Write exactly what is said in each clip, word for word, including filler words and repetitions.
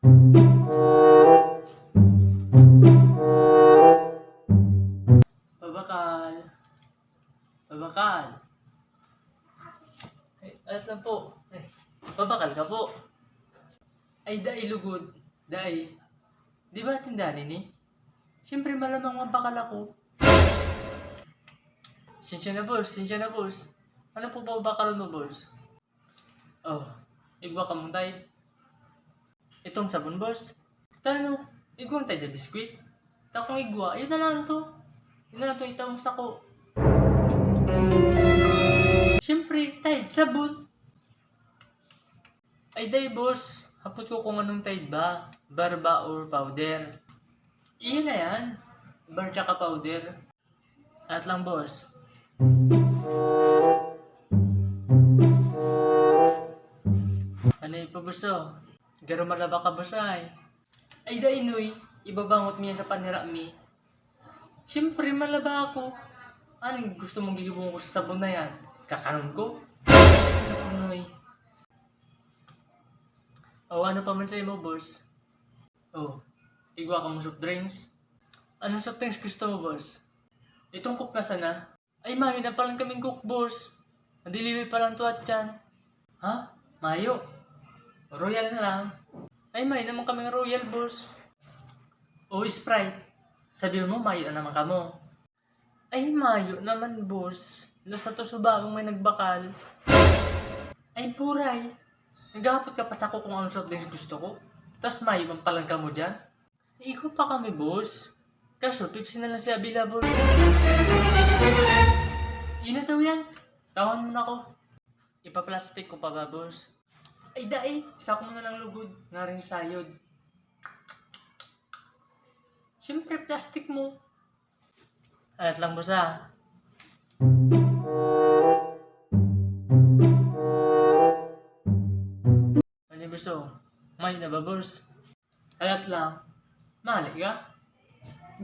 Pabakal. Pabakal. Ay, alas lang po. Ay, pabakal ka po. Ay, dai lugod. Dai. Di ba tindahan ini? Siyempre, malamang mabakal ako. Sensya na, boss. Sensya na, boss. Ano po ba bakalon mo, boss? Oh, igwa ka mong tide. Itong sabon, boss. Tano, igwang tide na biskwit. Takong igwa, yun na lang to. Yun na lang to, itawang sako. Siyempre, tide, sabon. Ay, day, boss. Hapot ko kung anong tide ba? Bar ba or powder? Iyon na yan. Bar tsaka powder. At lang, boss. Ano yung pabuso? Garo malaba ka, boss, ay. Ay, dai, Noy. Ibabangot mi yan sa panira mi. Siyempre, malaba ako. Anong gusto mong gigibon ko sa sabon na yan? Kakanon ko? Naku, Noy. O, ano pa man sa imo, boss? O, igwa ka mo soft drinks? Anong soft drinks gusto mo, boss? Itong Coke na sana. Ay, mayo na palan kaming Coke, boss. Madiliwi palan to at yan. Ha? Mayo? Royal na lang. Ay, mayo naman kaming Royal, boss. O Sprite. Sabi mo, mayo na naman kamo. Ay, mayo naman, boss. Lasa to subakong may nagbakal. Ay, buray. Naghahapot ka pa sa ako kung anong soft drinks gusto ko. Tas mayo man palan kamo dyan. Igo pa kami, boss. Kaso, Pepsi na lang siya available. Ina daw yan. Tawan mo na ako. Ipa-plastic ko pa ba, boss? Ay, dai. Sako mo na lang lugod. Ngaring sayod. Siyempre, plastic mo. Alas lang, boss, ah. Ano, boss, oh? May na ba, boss? Alat lang. Mali ka?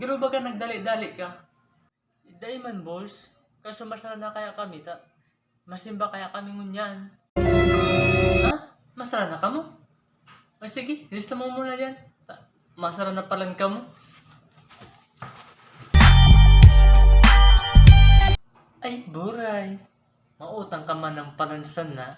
Garo ba ka nagdali-dali ka? Dai man, boss. Kaso masara na kaya kami ta. Masimba kaya kami ngunyan. Ha? Masara na kamo? O sige, lista mo muna yan. Ta-, masara na palan kamo. Ay, buray. Mautang ka man ng palansan na.